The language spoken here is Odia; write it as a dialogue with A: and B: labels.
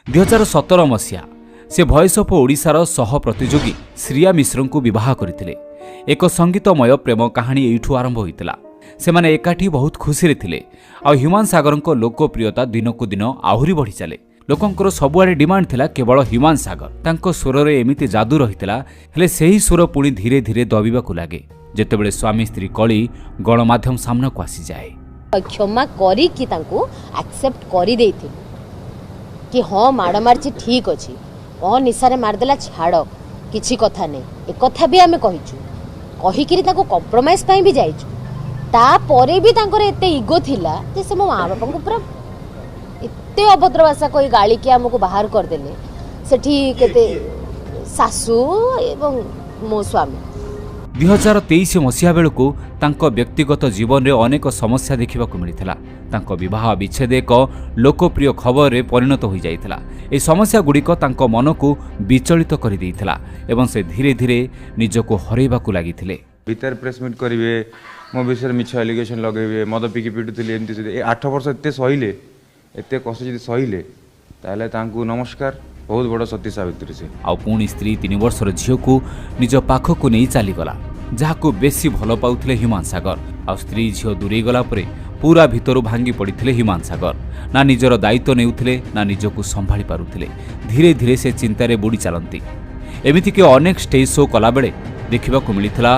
A: 2017 ମସିହା ସେ ଭଏସ୍ ଅଫ୍ ଓଡ଼ିଶାର ସହ ପ୍ରତିଯୋଗୀ ଶ୍ରିୟା ମିଶ୍ରଙ୍କୁ ବିବାହ କରିଥିଲେ। ଏକ ସଙ୍ଗୀତମୟ ପ୍ରେମ କାହାଣୀ ଏଇଠୁ ଆରମ୍ଭ ହୋଇଥିଲା। ସେମାନେ ଏକାଠି ବହୁତ ଖୁସିରେ ଥିଲେ ଆଉ ହ୍ୟୁମାନ ସାଗରଙ୍କ ଲୋକପ୍ରିୟତା ଦିନକୁ ଦିନ ଆହୁରି ବଢ଼ି ଚାଲେ। ଲୋକଙ୍କର ସବୁଆଡ଼େ ଡିମାଣ୍ଡ ଥିଲା କେବଳ ହ୍ୟୁମାନ ସାଗର। ତାଙ୍କ ସ୍ୱରରେ ଏମିତି ଯାଦୁ ରହିଥିଲା। ହେଲେ ସେହି ସ୍ୱର ପୁଣି ଧୀରେ ଧୀରେ ଦବିବାକୁ ଲାଗେ, ଯେତେବେଳେ ସ୍ୱାମୀ ସ୍ତ୍ରୀ କଳି ଗଣମାଧ୍ୟମ ସାମ୍ନାକୁ ଆସିଯାଏ।
B: କ୍ଷମା କରିକି ତାଙ୍କୁ ଆକ୍ସେପ୍ଟ କରିଦେଇଥିଲି କି ହଁ, ମାଡ଼ ମାରିଛି, ଠିକ୍ ଅଛି, ହଁ, ନିଶାରେ ମାରିଦେଲା, ଛାଡ଼, କିଛି କଥା ନାହିଁ। ଏକଥା ବି ଆମେ କହିଛୁ, କହିକିରି ତାଙ୍କୁ କମ୍ପ୍ରମାଇଜ୍ ପାଇଁ ବି ଯାଇଛୁ। ତାପରେ ବି ତାଙ୍କର ଏତେ ଇଗୋ ଥିଲା ଯେ ସେ ମୋ ମା ବାପାଙ୍କୁ ପୁରା ଏତେ ଅଭଦ୍ର ଭାଷା କହି ଗାଳିକି ଆମକୁ ବାହାର କରିଦେଲେ। ସେଠି କେତେ ଶାଶୁ ଏବଂ ମୋ ସ୍ୱାମୀ।
A: 2023 ମସିହା ବେଳକୁ ତାଙ୍କ ବ୍ୟକ୍ତିଗତ ଜୀବନରେ ଅନେକ ସମସ୍ୟା ଦେଖିବାକୁ ମିଳିଥିଲା। ତାଙ୍କ ବିବାହ ବିଚ୍ଛେଦ ଏକ ଲୋକପ୍ରିୟ ଖବରରେ ପରିଣତ ହୋଇଯାଇଥିଲା। ଏହି ସମସ୍ୟାଗୁଡ଼ିକ ତାଙ୍କ ମନକୁ ବିଚଳିତ କରିଦେଇଥିଲା ଏବଂ ସେ ଧୀରେ ଧୀରେ ନିଜକୁ ହରାଇବାକୁ ଲାଗିଥିଲେ।
C: ଭିତରେ ପ୍ରେସ୍ ମିଟ୍ କରିବେ, ମୋ ବିଷୟରେ ମିଛ ଆଲିଗେସନ୍ ଲଗେଇବେ, ମଦ ପିଇକି ପିଟୁଥିଲି, ଏମିତି ସେମିତି। ଏ 8 ବର୍ଷ ଏତେ ସହିଲେ, ଏତେ କଷ୍ଟ ଯଦି ସହିଲେ, ତାହେଲେ ତାଙ୍କୁ ନମସ୍କାର। ବହୁତ ବଡ଼ ସତୀ ସାବିତ୍ରୀ ସେ।
A: ଆଉ ପୁଣି ସ୍ତ୍ରୀ 3 ବର୍ଷର ଝିଅକୁ ନିଜ ପାଖକୁ ନେଇ ଚାଲିଗଲା, ଯାହାକୁ ବେଶୀ ଭଲ ପାଉଥିଲେ ହ୍ୟୁମାନ ସାଗର। ଆଉ ସ୍ତ୍ରୀ ଝିଅ ଦୂରେଇ ଗଲା ପରେ ପୁରା ଭିତରୁ ଭାଙ୍ଗି ପଡ଼ିଥିଲେ ହ୍ୟୁମାନ ସାଗର। ନା ନିଜର ଦାୟିତ୍ୱ ନେଉଥିଲେ, ନା ନିଜକୁ ସମ୍ଭାଳି ପାରୁଥିଲେ। ଧୀରେ ଧୀରେ ସେ ଚିନ୍ତାରେ ବୁଡ଼ି ଚାଲନ୍ତି। ଏମିତିକି ଅନେକ ଷ୍ଟେଜ୍ ଶୋ କଲାବେଳେ ଦେଖିବାକୁ ମିଳିଥିଲା।